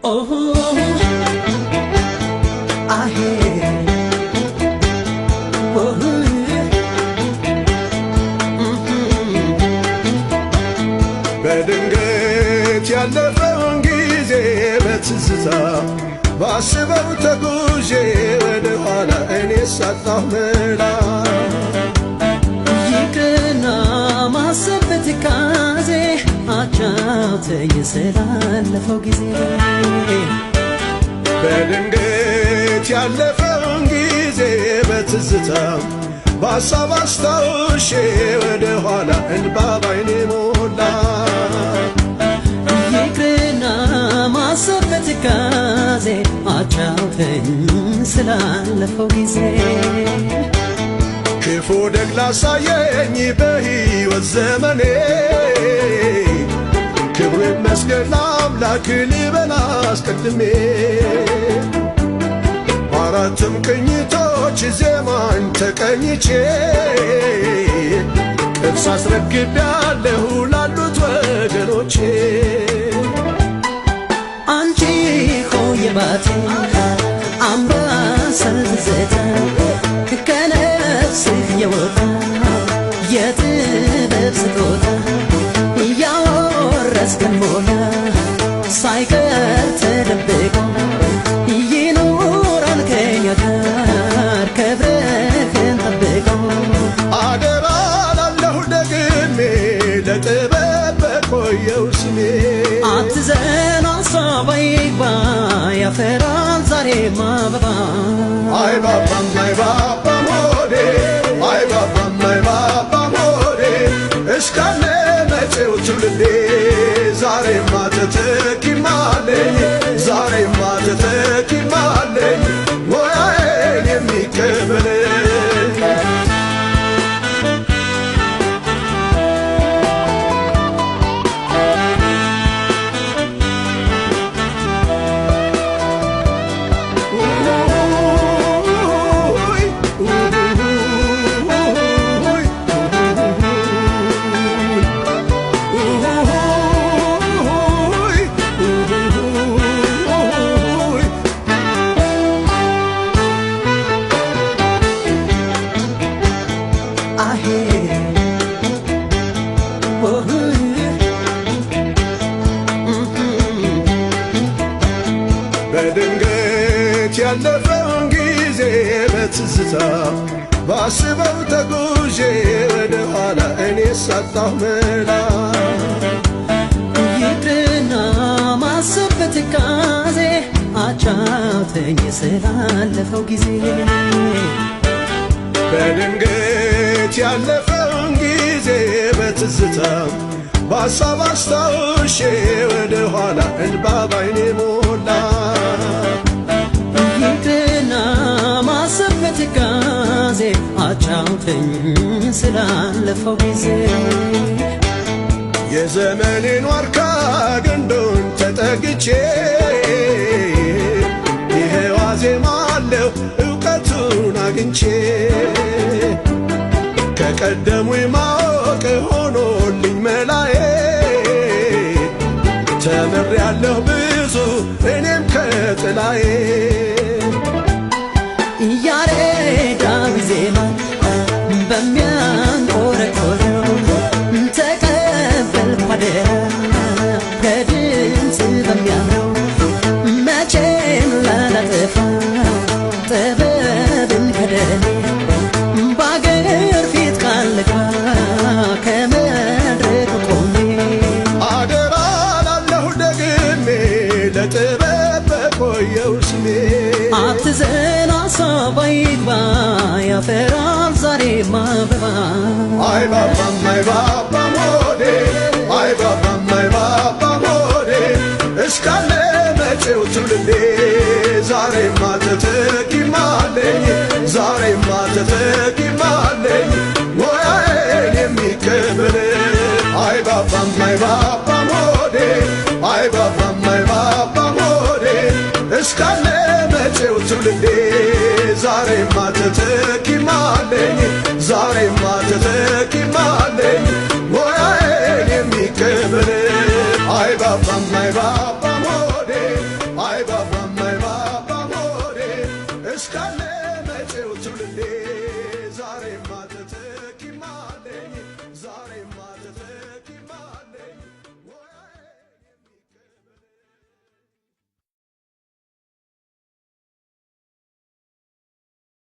ኦሆ አሄ ኦሆ በድንገት ያለፈውን ጊዜ በትዝታ ባስበው ተጉዤ ወደ ኋላ እኔ ሳጣሁ መላ። ይቅርና ማሰብ በትካዜ አጫውተኝ ስላለፈው ጊዜ። በድንገት ያለፈውን ጊዜ በትዝታ በሀሳብ አስታውሼ ወደ ኋላ እንባ ባይኔ ሞላ። ይቅርና ማሰብ በትካዜ አጫውተኝ ስላለፈው ጊዜ። ክፉ ደግ ላሳየኝ በሕይወት ዘመኔ፣ ክብሩ ይመስገን ለአምላክ ልበል አስቀድሜ። በአራቱም ቅኝቶች ዜማን ተቀኝቼ ቅርስ አስረክቤያለሁ ላሉት ወገኖቼ። አንቺ ሆይ ባቴ አምባሰል ትዝታ ከነፍስህ የወጣ የጥበብ ስጦታ ያወረስከን ሞላ ሳይቀር ተደብቆ ይኖራል ከኛ ጋር ክብርህን ጠብቆ። አደራ ላለሁ ደግሜ ለጥበብ በቆየው ስሜ። አትዘን ሀሳብ አይግባ ያፈራል ዛሬም አበባ። አይባባም አይባባም ሆዴ፣ አይባባም አይባባም ሆዴ፣ እስካለ መጪው ትውልዴ። ዛሬማ ተተኪም አለኝ፣ ዛሬማ ተተኪም አለኝ ሙያዬን የሚቀበለኝ። አሄ ኦህ በድንገት ያለፈውን ጊዜ በትዝታ ባስበው ተጉዤ ወደ ኋላ እኔ ሳጣሁ መላ። ይቅርና ማሰብ በትካዜ አጫውተኝ ስላለፈው ጊዜ። በድንገት ያለፈውን ጊዜ በትዝታ በሀሳብ አስታውሼ ወደ ኋላ እንባ ባይኔ ሞላ። ይቅርና ማሰብ በትካዜ አጫውተኝ ስላለፈው ጊዜ። የዘመኔን ዋርካ ግንዱን ተጠግቼ ይሄዋ ዜማለሁ እውቀቱን አግኝቼ፣ ከቀደሙ ማወቅ ሆኖልኝ መላዬ፣ ተምሬያለሁ ብዙ እኔም ከጥላዬ። ያሬዳዊ ዜማ በሚያንቆረቆረው ተቀበልኩ አደራ ከድምፅ በሚያምረው መቼም ላላጠፋው ጥበብን ከደሜ በአገር ፊት ቃል ልግባ ከመድረኩ ቆሜ። አደራ ላለሁ ደግሜ ለጥበብ በቆየው ስሜ። አትዘን ሀሳብ አይግባ ያፈራል ዛሬም አበባ። አይባባም አይባባም ሆዴ፣ አይባባም አይባባም ሆዴ፣ እስካለ መጪው ትውልዴ። ዛሬማ ተተኪም አለኝ፣ ዛሬማ ተተኪም አለኝ ሙያዬን የሚቀበል። አይባባም አይባባም ሆዴ፣ አይባባም አይባባም ሆዴ፣ እስካለ መጪው ትውልዴ። ዛሬማ ተተኪም አለኝ፣ ዛሬማ ተተኪም አለኝ ሙያዬን። አይባባም።